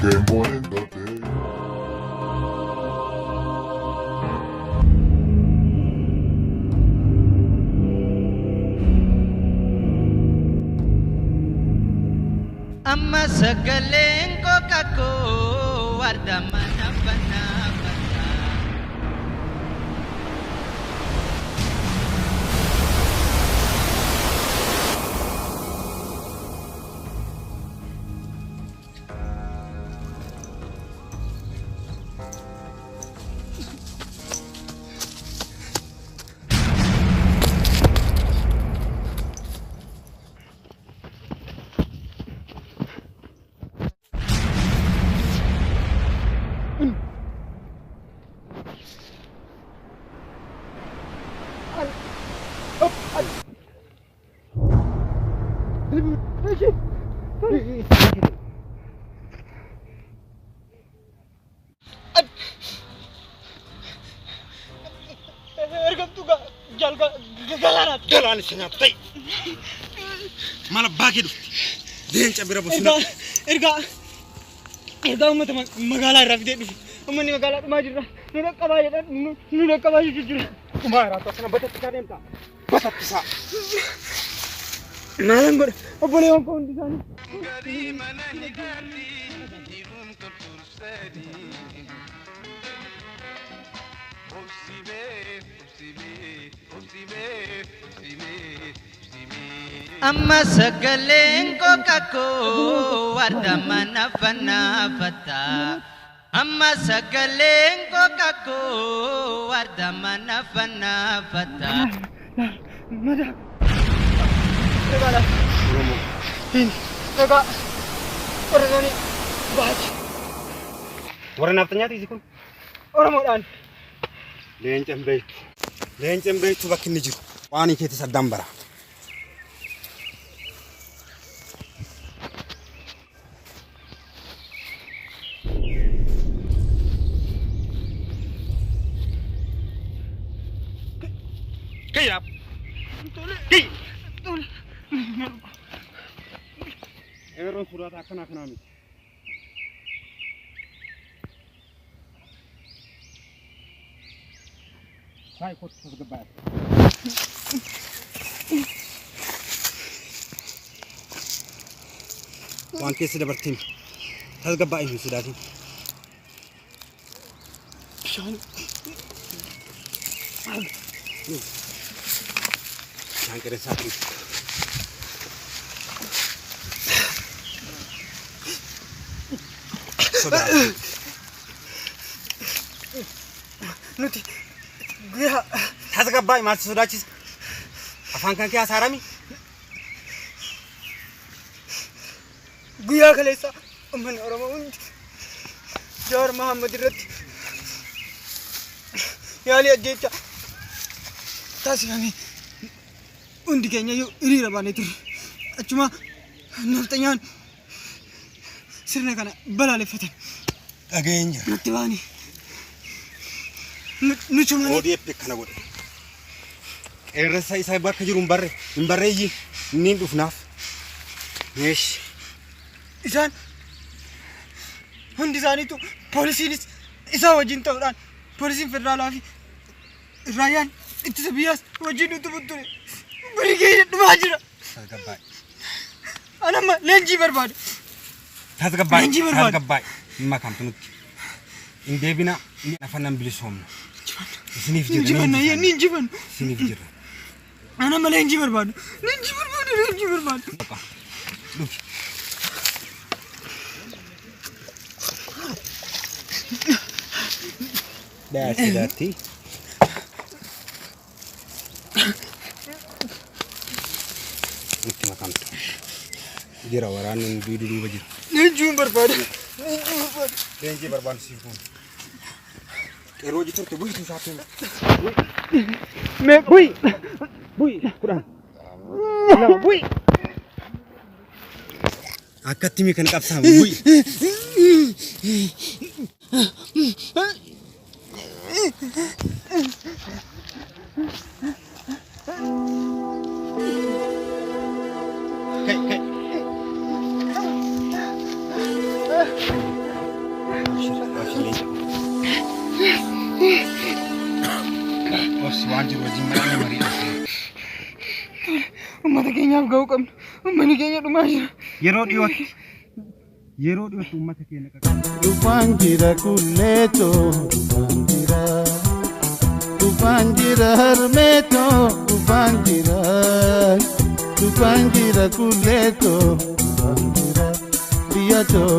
Game Boy in the big. Amma sagaleen koo kakuu warda mana banaa. Ergamtuu galaanaati. Galaana si nyaatu ta'e. Maal abbaa kee dhufti? Leenca bira bosona. Ergaa uummata magaalaa irraa fidee dhufe. Uummanni magaalaa dhumaa jirra. Nu dhaqqabaa jedhan nu dhaqqabaa jechuu jira. Dhumaa jiraatu akkana batattisaa deemta. Batattisaa. Maalan godha obboleewwan koo hundi isaanii. Amma sagaleen koo kakuu warda mana banaa. Amma sagaleen koo kakuu warda mana banaa. Madaa. Egaa Egaa Oromoon baati. Warra nafxanyaati isi kun? Oromoodhaan. Leenca hin beektu. Leenca hin beektu bakki inni jiru. Waan keetis addaan bara. Kaya. Kaya. Eeroon sodaata akkanaa kanaa miti. Saay kottu tasgabbaa'e. Waan keessa dabartiin tasgabbaa'e hin sodaatin. Bishaan. Bishaan qereensaa fi. Sodaatin. Nuti guyyaa Tasgabbaa'e maaltu sodaachisa? Afaan kan kee hasaarami? Guyyaa kaleessa uummanni Oromoo hundi Jawaar Mohaammed irratti yaalii ajjeechaa taasifame hundi keenya iyyuu hiriira baanee turre. Achuma nafxanyaan sirna kana balaaleffatan. Dhageenya. Nutti baanii nu cumanii. ODF kana godhe. Qeerransa isaa bakka jiru hin barre hin barreeyyi inni dhufnaaf. Meeshi. Isaan hundi isaaniitu poolisiinis isaa wajjin ta'uudhaan poolisiin federaalaa fi raayyaan ittisa biyyaas wajjin nuti ture. Birigeedii dhumaa jira. Tasgabbaa'e. Ani amma leenjii barbaada. Tasgabbaa'e. Leenjii barbaada. Tasgabbaa'e. Hin makamtu nutti. Hin deebina inni lafa nan bilisoomna. Isiniif jirra. Injifanna ni injifanna. Isiniif jirra. Ani amma leenjii barbaada. Leenjii barbaada. Leenjii barbaada. Dhufi. Daatti daatti. Nutti makamtu. Jira waraanni hundi duuba jira. Leenjiin barbaada. Leenjii barbaada. Leenjii barbaadu siif kun. Qeerroo hojii turte bu'iitu isaatti. Mee Bu'i. Bu'i 10. 2 bu'i. Akkatti mi kan qabsaamu bu'i. Kai kai. jiru wajjin mari'annee mariidhaaf. Uummata keenyaaf ga'uu qabna. Uummanni keenya dhumaa jira. Yeroo dhiyootti yeroo dhiyootti uummata keenya qaqqaba. Dhufaan jira kulleetoo, dhufaan jira. Dhufaan jira harmeetoo, dhufaan jira. Dhufaan jira kulleetoo, dhufaan jira. Biyyatoo,